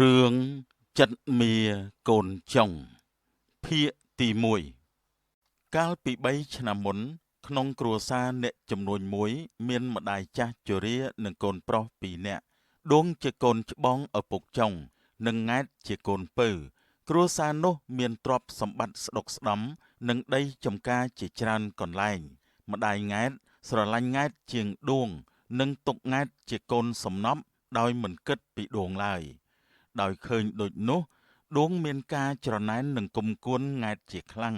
រឿងចិត្តមាកូនចុងភាគទី1កាលពី3ឆ្នាំមុនក្នុងគ្រួសារអ្នកចំនួនមួយមានម្ដាយចាស់ជរានិងកូនប្រុស2នាក់ដួងជាកូនច្បងឪពុកចុងនិងង៉ែតជាកូនពៅគ្រួសារនោះមានទ្រព្យសម្បត្តិស្ដុកស្ដំនិងដីចំការជាច្រើនកន្លែងម្ដាយង៉ែតស្រឡាញ់ង៉ែតជាងដួងនិងទុកង៉ែតជាកូនសំណប់ដោយមិនគិតពីដួងឡើយដោយឃើញដូចនោះដួងមានការច្រណែននិងគុំគួនង៉ែតជាខ្លាំង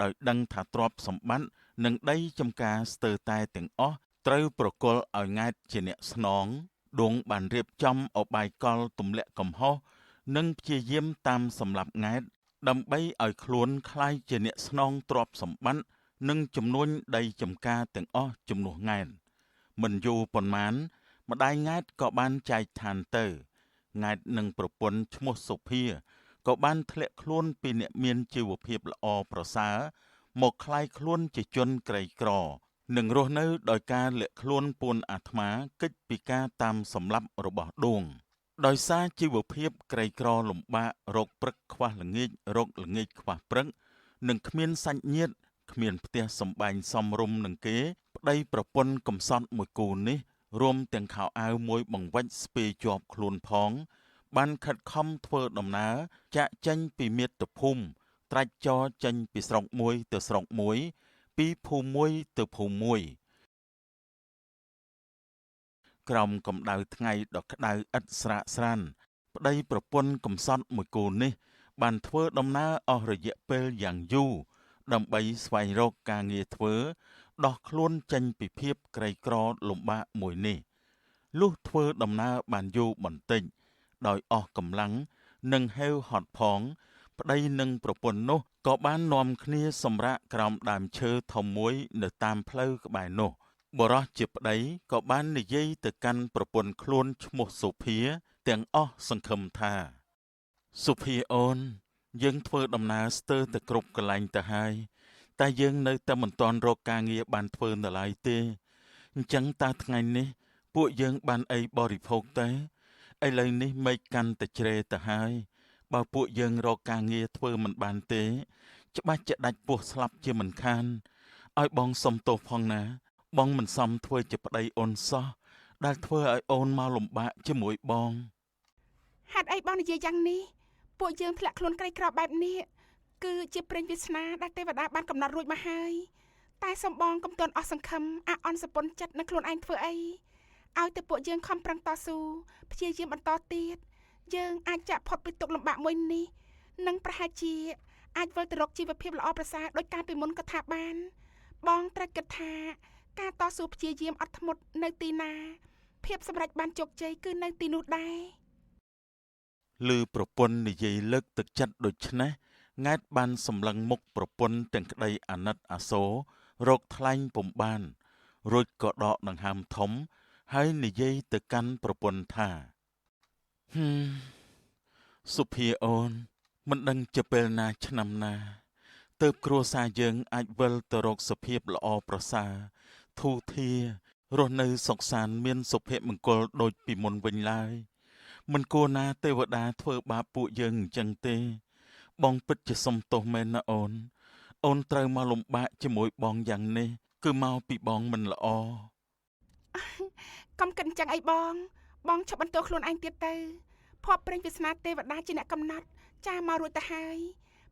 ដោយដឹងថាទ្រព្យសម្បត្តិនិងដីចំការស្ទើរតែទាំងអស់ត្រូវប្រគល់ឲ្យង៉ែតជាអ្នកស្នងដួងបានរៀបចំឧបាយកលទម្លាក់កំហុសនិងព្យាយាមតាមសម្លាប់ង៉ែតដើម្បីឲ្យខ្លួនក្លាយជាអ្នកស្នងទ្រព្យសម្បត្តិនិងចំនួនដីចំការទាំងអស់ជំនួសង៉ែតមិនយូរប៉ុន្មានម្ដាយង៉ែតក៏បានចែកឋានទៅង៉ែតនិងប្រពន្ធឈ្មោះសុភាក៏បានធ្លាក់ខ្លួនពីអ្នកមានជីវភាពល្អប្រសើរមកក្លាយខ្លួនជាជនក្រីក្រនិងរស់នៅដោយការលាក់ខ្លួនពួនអាត្មាគេចពីការតាមសម្លាប់របស់ដួងដោយសារជីវភាពក្រីក្រលំបាករកព្រឹកខ្វះល្ងាចរកល្ងាចខ្វះព្រឹកនិងគ្មានសាច់ញាតិគ្មានផ្ទះសម្បែងសមរម្យនឹងគេប្តីប្រពន្ធកំសត់មួយគូនេះរួមទាំងខោអាវមួយបង្វិចស្ពាយជាប់ខ្លួនផងបានខិតខំធ្វើដំណើរចាក់ចេញពីមាតុភូមិត្រាច់ចរចេញពីស្រុកមួយទៅស្រុកមួយពីភូមិមួយទៅភូមិមួយក្រោមកម្ដៅថ្ងៃដ៏ក្ដៅឥតស្រាកស្រានប្តីប្រពន្ធកំសត់មួយគូនេះបានធ្វើដំណើរអស់រយៈពេលយ៉ាងយូរដើម្បីស្វែងរកការងារធ្វើដោះខ្លួនចេញពីភាពក្រីក្រលំបាកមួយនេះលុះធ្វើដំណើរបានយូរបន្តិចដោយអស់កម្លាំងនិងហេវហត់ផងប្តីនិងប្រពន្ធនោះក៏បាននាំគ្នាសម្រាកក្រោមដើមឈើធំមួយនៅតាមផ្លូវក្បែរនោះបុរសជាប្តីក៏បាននិយាយទៅកាន់ប្រពន្ធខ្លួនឈ្មោះសុភាទាំងអស់សង្ឃឹមថាសុភាអូនយើងធ្វើដំណើរស្ទើរតែគ្រប់កន្លែងទៅហើយតែយើងនៅតែមិនទាន់រកការងារបានធ្វើនៅឡើយទេអញ្ចឹងតើថ្ងៃនេះពួកយើងបានអីបរិភោគទេឥឡូវនេះមេឃកាន់តែជ្រេទៅហើយបើពួកយើងរកការងារធ្វើមិនបានទេច្បាស់ជាដាច់ពោះស្លាប់ជាមិនខានឲ្យបងសុំទោសផងណាបងមិនសមធ្វើជាប្តីអូនសោះដែលធ្វើឲ្យអូនមកលំបាកជាមួយបងហេតុអីបងនិយាយយ៉ាងនេះពួកយើងធ្លាក់ខ្លួនក្រីក្របែបនេះគឺជាព្រេងវាសនាដែលទេវតាបានកំណត់រួចមកហើយតែសំបងកុំទាន់អស់សង្ឃឹមអាក់អន់សពន់ចិត្តនឹងខ្លួនឯងធ្វើអីឲ្យតែពួកយើងខំប្រឹងតស៊ូព្យាយាមបន្តទៀតយើងអាចចាក់ផុតពីទុក្ខលំបាកមួយនេះនិងប្រហែលជាអាចវិលទៅរកជីវភាពល្អប្រសើរដោយកាលពីមុនក៏ថាបានបងត្រូវគិតថាការតស៊ូព្យាយាមអត់ធ្មត់នៅទីណាភាពសម្រេចបានជោគជ័យគឺនៅទីនោះដែរឮប្រពន្ធនិយាយលើកទឹកចិត្តដូច្នេះង៉ែតបានសម្លឹងមុខប្រពន្ធទាំងក្តីអាណិតអាសូររកថ្លែងពុំបានរួចក៏ដកដង្ហើមធំហើយនិយាយទៅកាន់ប្រពន្ធថាសុភាអូនមិនដឹងជាពេលណាឆ្នាំណាទើបគ្រួសារយើងអាចវិលទៅរកសភាពល្អប្រសើរធូរធាររស់នៅសុខសាន្តមានសុភមង្គលដូចពីមុនវិញឡើយមិនគួរណាទេវតាធ្វើបាបពួកយើងអញ្ចឹងទេបងពិតជាសុំទោសមែនណាអូនអូនត្រូវមកលំបាកជាមួយបងយ៉ាងនេះគឺមកពីបងមិនល្អកុំគិតអញ្ចឹងអីបងបងឈប់បន្ទោសខ្លួនឯងទៀតទៅភពព្រេងវាសនាទេវតាជាអ្នកកំណត់ចាមករួចទៅហើយ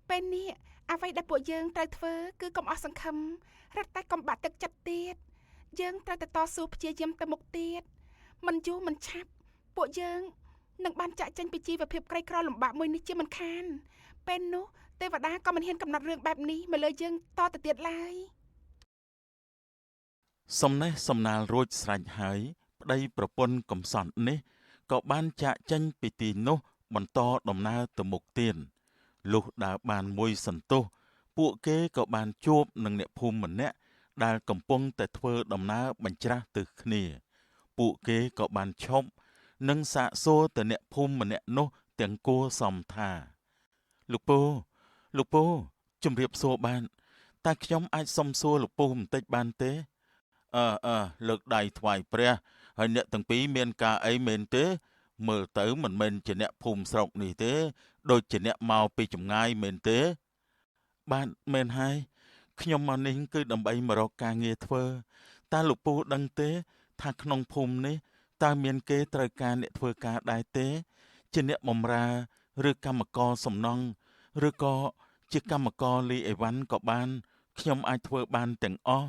ពេលនេះអ្វីដែលពួកយើងត្រូវធ្វើគឺកុំអស់សង្ឃឹមរឹតតែកុំបាក់ទឹកចិត្តទៀតយើងត្រូវតែតស៊ូព្យាយាមទៅមុខទៀតមិនយូរមិនឆាប់ពួកយើងនឹងបានចាក់ចេញពីជីវភាពក្រីក្រលំបាកមួយនេះជាមិនខានពេលនោះទេវតាក៏មិនហ៊ានកំណត់រឿងបែបនេះមកលើយើងតទៅទៀតឡើយសំណេះសំណាលរួចស្រេចហើយប្តីប្រពន្ធកំសត់នេះក៏បានចាកចេញពីទីនោះបន្តដំណើរទៅមុខទៀតលុះដើរបានមួយសន្ទុះពួកគេក៏បានជួបនឹងអ្នកភូមិម្នាក់ដែលកំពុងតែធ្វើដំណើរបញ្ច្រាស់ទិសគ្នាពួកគេក៏បានឈប់និងសាកសួរទៅអ្នកភូមិម្នាក់នោះទាំងគួរសមថាលោកពូលោកពូជំរាបសួរបានតើខ្ញុំអាចសុំសួរលោកពូបន្តិចបានទេអើលើកដៃថ្វាយព្រះហើយអ្នកទាំងពីរមានការអីមែនទេ មើលទៅមិនមែនជាអ្នកភូមិស្រុកនេះទេដូចជាអ្នកមកពីចម្ងាយមែនទេបាទមែនហើយខ្ញុំមកនេះគឺដើម្បីមករកការងារធ្វើតើលោកពូដឹងទេថាក្នុងភូមិនេះតើមានគេត្រូវការអ្នកធ្វើការដែរទេជាអ្នកបម្រើឬកម្មករសំណង់ឬក៏ជាកម្មករលីអីវ៉ាន់ក៏បានខ្ញុំអាចធ្វើបានទាំងអស់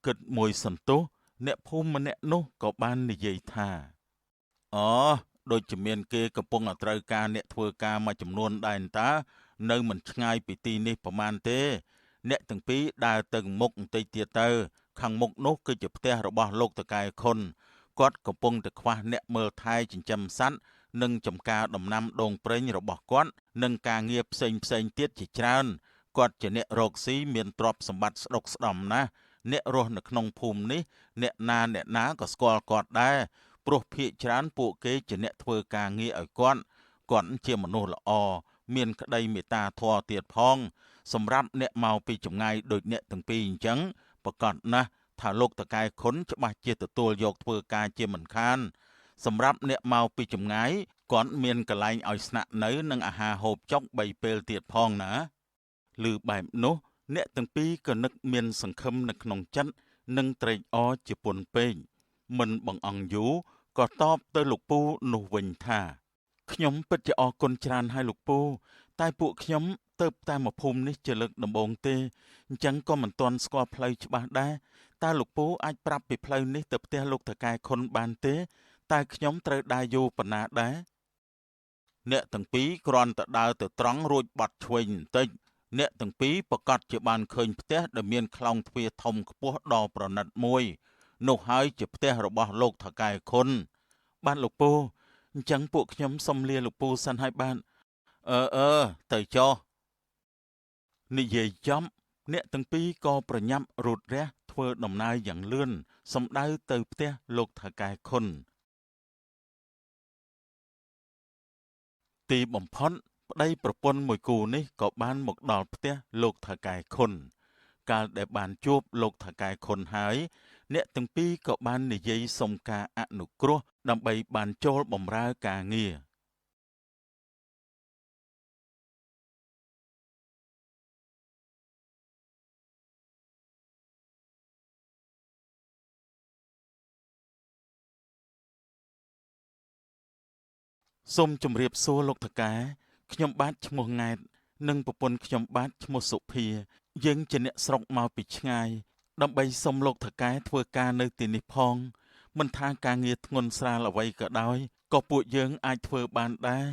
គិតមួយសន្ទុះអ្នកភូមិម្នាក់នោះក៏បាននិយាយថាអូដូចជាមានគេកំពុងតែត្រូវការអ្នកធ្វើការមួយចំនួនដែរតានៅមិនឆ្ងាយពីទីនេះប្រហែលទេអ្នកទាំងពីរដើរទៅមុខបន្តិចទៀតទៅខាងមុខនោះគឺជាផ្ទះរបស់លោកតកែខុនគាត់កំពុងតែខ្វះអ្នកមើលថែចិញ្ចឹមសត្វនិងចំការដំណាំដូងប្រេងរបស់គាត់និងការងារផ្សេងផ្សេងទៀតជាច្រើនគាត់ជាអ្នករកស៊ីមានទ្រព្យសម្បត្តិស្ដុកស្ដំណាស់អ្នករស់នៅក្នុងភូមិនេះអ្នកណាក៏ស្គាល់គាត់ដែរព្រោះភាគច្រើនពួកគេជាអ្នកធ្វើការងារឲ្យគាត់គាត់ជាមនុស្សល្អមានក្តីមេត្តាធម៌ទៀតផងសម្រាប់អ្នកមកពីចម្ងាយដូចអ្នកទាំងពីរអញ្ចឹងប្រកាសណាស់ថាលោកតកែខុនច្បាស់ជាទទួលយកធ្វើការជាមិនខានសម្រាប់អ្នកមកពីចម្ងាយគាត់មានកន្លែងឲ្យស្នាក់នៅនិងអាហារហូបចុក3ពេលទៀតផងណាឬបែបនោះអ្នកទាំងពីរក៏នឹកមានសង្ឃឹមនៅក្នុងចិត្តនិងត្រេកអរជាពន់ពេកមិនបង្អង់យូរក៏តបទៅលោកពូនោះវិញថាខ្ញុំពិតជាអរគុណច្រើនហើយលោកពូតែពួកខ្ញុំទៅតែមកភូមិនេះជាលើកដំបូងទេអញ្ចឹងក៏មិនទាន់ស្គាល់ផ្លូវច្បាស់ដែរតើលោកពូអាចប្រាប់ពីផ្លូវនេះទៅផ្ទះលោកថៅកែខុនបានទេតែខ្ញុំត្រូវដើរយូរប៉ុណ្ណាដែរអ្នកទាំងពីរគ្រាន់តែដើរទៅត្រង់រួចបាត់ឆ្វេងបន្តិចអ្នកទាំងពីរប្រកាសជាបានឃើញផ្ទះដែលមានខ្លោងទ្វារធំខ្ពស់ដ៏ប្រណិតមួយនោះហើយជាផ្ទះរបស់លោកថៅកែខុនបានលោកពូអញ្ចឹងពួកខ្ញុំសុំលាលោកពូសិនហើយបានអឺទៅចុះនិយាយចំអ្នកទាំងពីរក៏ប្រញាប់រូតរះធ្វើដំណើរយ៉ាងលឿនសំដៅទៅផ្ទះលោកថៅកែខុនទីបំផុតប្តីប្រពន្ធមួយគូនេះក៏បានមកដល់ផ្ទះលោកថៅកែខុនកាលដែលបានជួបលោកថៅកែខុនហើយអ្នកទាំងពីរក៏បាននិយាយសុំការអនុគ្រោះដើម្បីបានចូលបម្រើការងារសូមជម្រាបសួរលោកថៅកែខ្ញុំបាទឈ្មោះង៉ែតនិងប្រពន្ធខ្ញុំបាទឈ្មោះសុភាយើងជាអ្នកស្រុកមកពីឆ្ងាយដើម្បីសុំលោកថៅកែធ្វើការនៅទីនេះផងមិនថាការងារធ្ងន់ស្រាលអ្វីក៏ដោយក៏ពួកយើងអាចធ្វើបានដែរ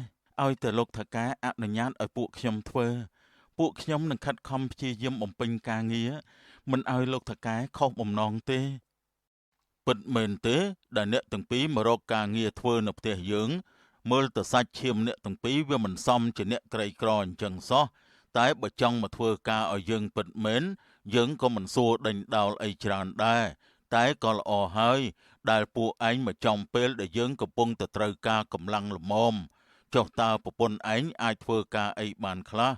ឲ្យតែលោកថៅកែអនុញ្ញាតឲ្យពួកខ្ញុំធ្វើពួកខ្ញុំនឹងខិតខំព្យាយាមបំពេញការងារមិនឲ្យលោកថៅកែខុសបំណងទេពិតមែនទេដែលអ្នកទាំងពីរមករកការងារធ្វើនៅផ្ទះយើងមើលទៅសាច់ឈាមអ្នកទាំងពីរវាមិនសមជាអ្នកក្រីក្រអញ្ចឹងសោះតែបើចង់មកធ្វើការឲ្យយើងពិតមែនយើងក៏មិនសួរដេញដោលអីច្រើនដែរតែក៏ល្អហើយដែលពួកឯងមកចំពេលដែលយើងកំពុងតែត្រូវការកម្លាំងល្មមចុះតើប្រពន្ធឯងអាចធ្វើការអីបានខ្លះ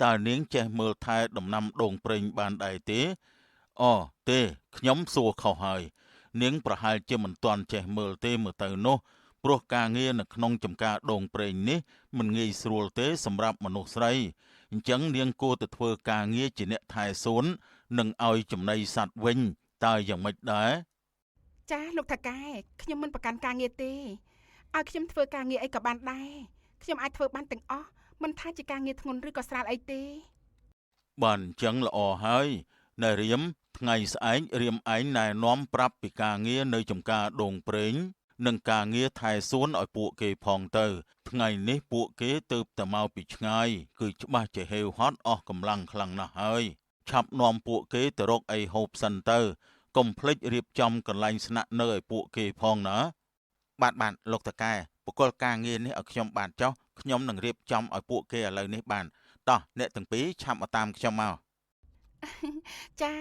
តើនាងចេះមើលថែដំណាំដូងប្រេងបានដែរទេអូទេខ្ញុំសួរខុសហើយនាងប្រហែលជាមិនទាន់ចេះមើលទេមើលទៅនោះព្រោះការងារនៅក្នុងចំការដូងប្រេងនេះមិនងាយស្រួលទេសម្រាប់មនុស្សស្រីអញ្ចឹងនាងគួរតែធ្វើការងារជាអ្នកថែសួននិងឲ្យចំណីសត្វវិញតើយ៉ាងម៉េចដែរចាលោកថៅកែខ្ញុំមិនប្រកាន់ការងារទេឲ្យខ្ញុំធ្វើការងារអីក៏បានដែរខ្ញុំអាចធ្វើបានទាំងអស់មិនថាជាការងារធ្ងន់ឬក៏ស្រាលអីទេបានអញ្ចឹងល្អហើយនៅរៀមថ្ងៃស្អែករៀមឯងណែនាំប្រាប់ពីការងារនៅចំការដូងប្រេងនិងការងារថែសួនឲ្យពួកគេផងទៅថ្ងៃនេះពួកគេទៅតែមកពីឆ្ងាយគឺច្បាស់ជាហេវហត់អស់កម្លាំងខ្លាំងណាស់ហើយឆាប់នាំពួកគេទៅរកអីហូបសិនទៅកុំភ្លេចរៀបចំកន្លែងស្នាក់នៅឲ្យពួកគេផងណាបាទលោកតកែបកលការងារនេះឲ្យខ្ញុំបានចុះខ្ញុំនឹងរៀបចំឲ្យពួកគេឥឡូវនេះបានតោះអ្នកទាំងពីរឆាប់មកតាមខ្ញុំមកចា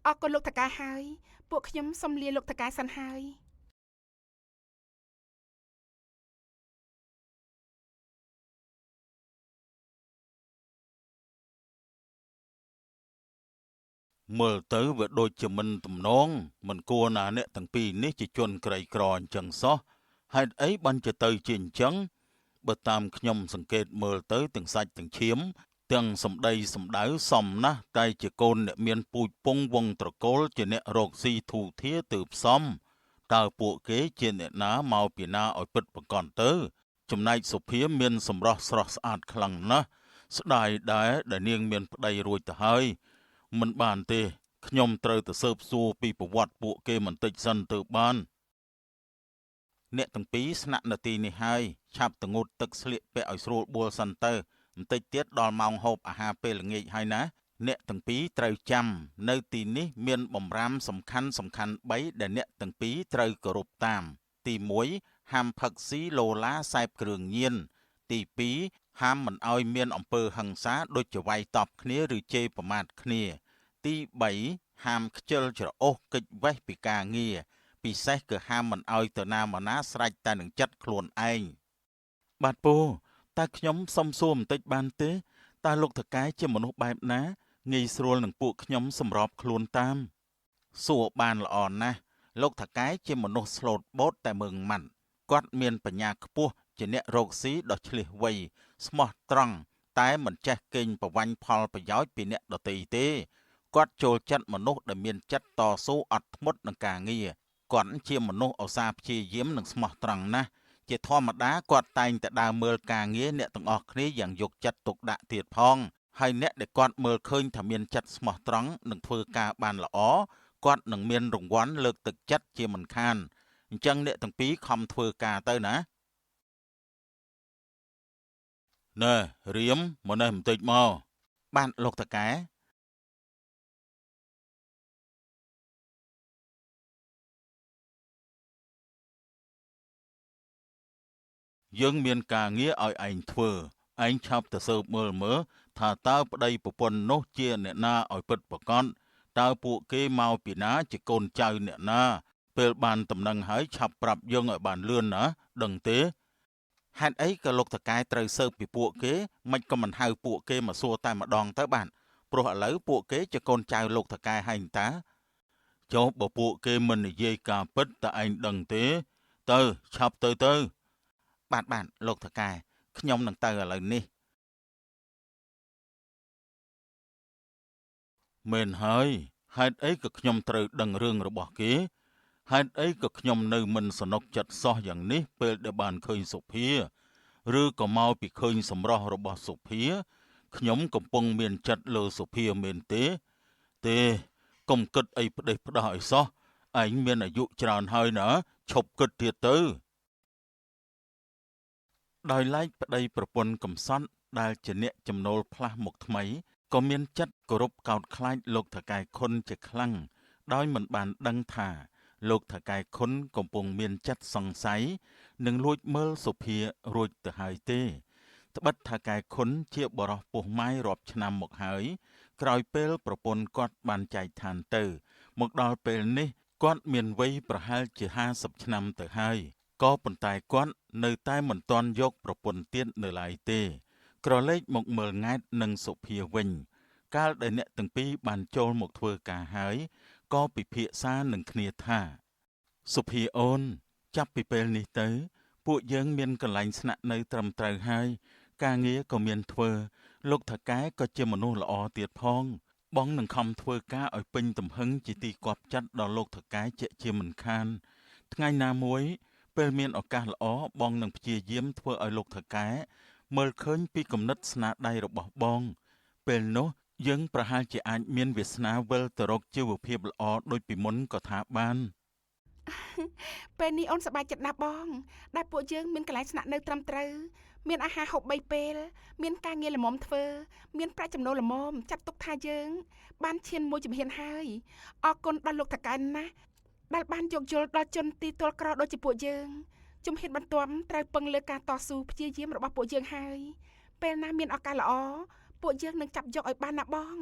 អរគុណលោកតកែហើយពួកខ្ញុំសូមលាលោកតកែសិនហើយ មើលទៅវាដូចជាមិនទំនងមិនគួរណាអ្នកទាំងពីរនេះជាជនក្រីក្រអញ្ចឹងសោះ ហេតុអីបានជាទៅជាអញ្ចឹងបើតាមខ្ញុំសង្កេតមើលទៅទាំងសាច់ទាំងឈាមទាំងសម្ដីសម្ដៅសមណាស់តែជាកូនអ្នកមានពូជពងវងត្រកូលជាអ្នករកស៊ីធូធាទើបសមតើពួកគេជាអ្នកណាមកពីណាឲ្យពិតប្រកបទៅចំណែកសុភាមានសម្រស់ស្រស់ស្អាតខ្លាំងណាស់ស្ដាយដែរដែលនាងមានប្តីរួចទៅហើយមិនបានទេខ្ញុំត្រូវទៅស៊ើបសួរពីប្រវត្តិពួកគេបន្តិចសិនទៅបានអ្នកទាំងពីរស្នាក់នៅទីនេះហើយឆាប់ទៅងូតទឹកស្លៀកពាក់ឲ្យស្រួលបួលសិនទៅបន្តិចទៀតដល់ម៉ោងហូបអាហារពេលល្ងាចហើយណាអ្នកទាំងពីរត្រូវចាំនៅទីនេះមានបំរាមសំខាន់3ដែលអ្នកទាំងពីរត្រូវគោរពតាមទី1ហាមផឹកស៊ីឡូឡាសែបគ្រឿងញៀនទី2ហាមមិនឲ្យមានអំពើហិង្សាដូចជាវាយតប់គ្នាឬជេរប្រមាថគ្នាទី3ហាមខ្ជិលច្រអូសគេចវេះពីការងារពិសេសគឺហាមមិនឲ្យទៅណាមកណាស្រេចតែនឹងចិត្តខ្លួនឯងបាទពូតើខ្ញុំសុំសួរបន្តិចបានទេតើលោកថកែជាមនុស្សបែបណាងាយស្រួលនឹងពួកខ្ញុំសម្របខ្លួនតាមសួរបានល្អណាស់លោកថកែជាមនុស្សស្លូតបូតតែមើងម៉ាត់គាត់មានបញ្ញាខ្ពស់ជាអ្នករកស៊ីដ៏ឆ្លៀសវៃស្មោះត្រង់តែមិនចេះកេងប្រវ័ញ្ចផលប្រយោជន៍ពីអ្នកដទៃទេគាត់ចូលចិត្តមនុស្សដែលមានចិត្តតស៊ូអត់ធ្មត់នឹងការងារគាត់ជាមនុស្សឧស្សាហ៍ព្យាយាមនិងស្មោះត្រង់ណាស់ជាធម្មតាគាត់តែងតែដើរមើលការងារអ្នកទាំងអស់គ្នាយ៉ាងយកចិត្តទុកដាក់ទៀតផងហើយអ្នកដែលគាត់មើលឃើញថាមានចិត្តស្មោះត្រង់និងធ្វើការបានល្អគាត់នឹងមានរង្វាន់លើកទឹកចិត្តជាមិនខានអញ្ចឹងអ្នកទាំងពីរខំធ្វើការទៅណាណែរៀមមកនេះបន្តិចមកបានលោកតកែយើងមានការងារឲ្យឯងធ្វើឯងឆាប់ទៅស៊ើបមើលមើលថាតើប្តីប្រពន្ធនោះជាអ្នកណាឲ្យពិតប្រាកដតើពួកគេមកពីណាជាកូនចៅអ្នកណាពេលបានតំណែងហើយឆាប់ប្រាប់យើងឲ្យបានលឿនណាដឹងទេហេតុអីក៏លោកតកែត្រូវស៊ើបពីពួកគេមិនក៏មិនហៅពួកគេមកសួរតែម្ដងទៅបានព្រោះឥឡូវពួកគេជាកូនចៅលោកតកែហើយតាចុះបើពួកគេមិននិយាយការពិតតើឯងដឹងទេទៅឆាប់ទៅទៅបាទលោកថកែខ្ញុំនឹងទៅឥឡូវនេះមែនហើយហេតុអីក៏ខ្ញុំត្រូវដឹងរឿងរបស់គេហេតុអីក៏ខ្ញុំនៅមិនសនុកចិត្តសោះយ៉ាងនេះពេលដែលបានឃើញសុភាឬក៏មកពីឃើញសម្រស់របស់សុភាខ្ញុំកំពុងមានចិត្តលើសុភាមែនទេទេកុំគិតអីផ្ដេសផ្ដោះឲ្យសោះឯងមានអាយុច្រើនហើយណាឈប់គិតទៀតទៅដោយឡែកប្តីប្រពន្ធកំសត់ដែលជាអ្នកចំណូលផ្លាស់មកថ្មីក៏មានចិត្តគោរពកោតខ្លាចលោកថកែខុនជាខ្លាំងដោយមិនបានដឹងថាលោកថកែខុនកំពុងមានចិត្តសង្ស័យនិងលួចមើលសុភារួចទៅហើយទេត្បិតថកែខុនជាបរិសពោះម៉ាយរាប់ឆ្នាំមកហើយក្រោយពេលប្រពន្ធគាត់បានចែកឋានទៅមកដល់ពេលនេះគាត់មានវ័យប្រហែលជា50ឆ្នាំទៅហើយក៏ប៉ុន្តែគាត់នៅតែមិនទាន់យកប្រពន្ធទៀតនៅឡើយទេក្រឡេកមកមើលង៉ែតនិងសុភាវិញកាលដែលអ្នកទាំងពីរបានចូលមកធ្វើការហើយក៏ពិភាក្សានឹងគ្នាថាសុភាអូនចាប់ពីពេលនេះទៅពួកយើងមានកន្លែងស្នាក់នៅត្រឹមត្រូវហើយការងារក៏មានធ្វើលោកថកែក៏ជាមនុស្សល្អទៀតផងបងនឹងខំធ្វើការឲ្យពេញទំហឹងជាទីគាប់ចិត្តដល់លោកថកែជាមិនខានថ្ងៃណាមួយពេលមានឱកាសល្អបងនឹងព្យាយាមធ្វើឲ្យលោកថកែមើលឃើញពីគំនិតស្នាដៃរបស់បងពេលនោះយើងប្រហែលជាអាចមានវាសនាវិលទៅរកជីវភាពល្អដូចពីមុនក៏ថាបានពេលនេះអូនសប្បាយចិត្តណាស់បងដែលពួកយើងមានកន្លែងស្នាក់នៅត្រឹមត្រូវមានអាហារហូប3ពេលមានការងារល្មមធ្វើមានប្រាក់ចំណូលល្មមចាត់ទុកថាយើងបានឈានមួយជំហានហើយអរគុណដល់លោកថកែណាស់ដែលបានយោគយល់ដល់ជនទីទល់ក្រដូចជាពួកយើងជំហានបន្ទាប់ត្រូវពឹងលើការតស៊ូព្យាយាមរបស់ពួកយើងហើយពេលណាមានឱកាសល្អពួកយើងនឹងចាប់យកឲ្យបានណាបង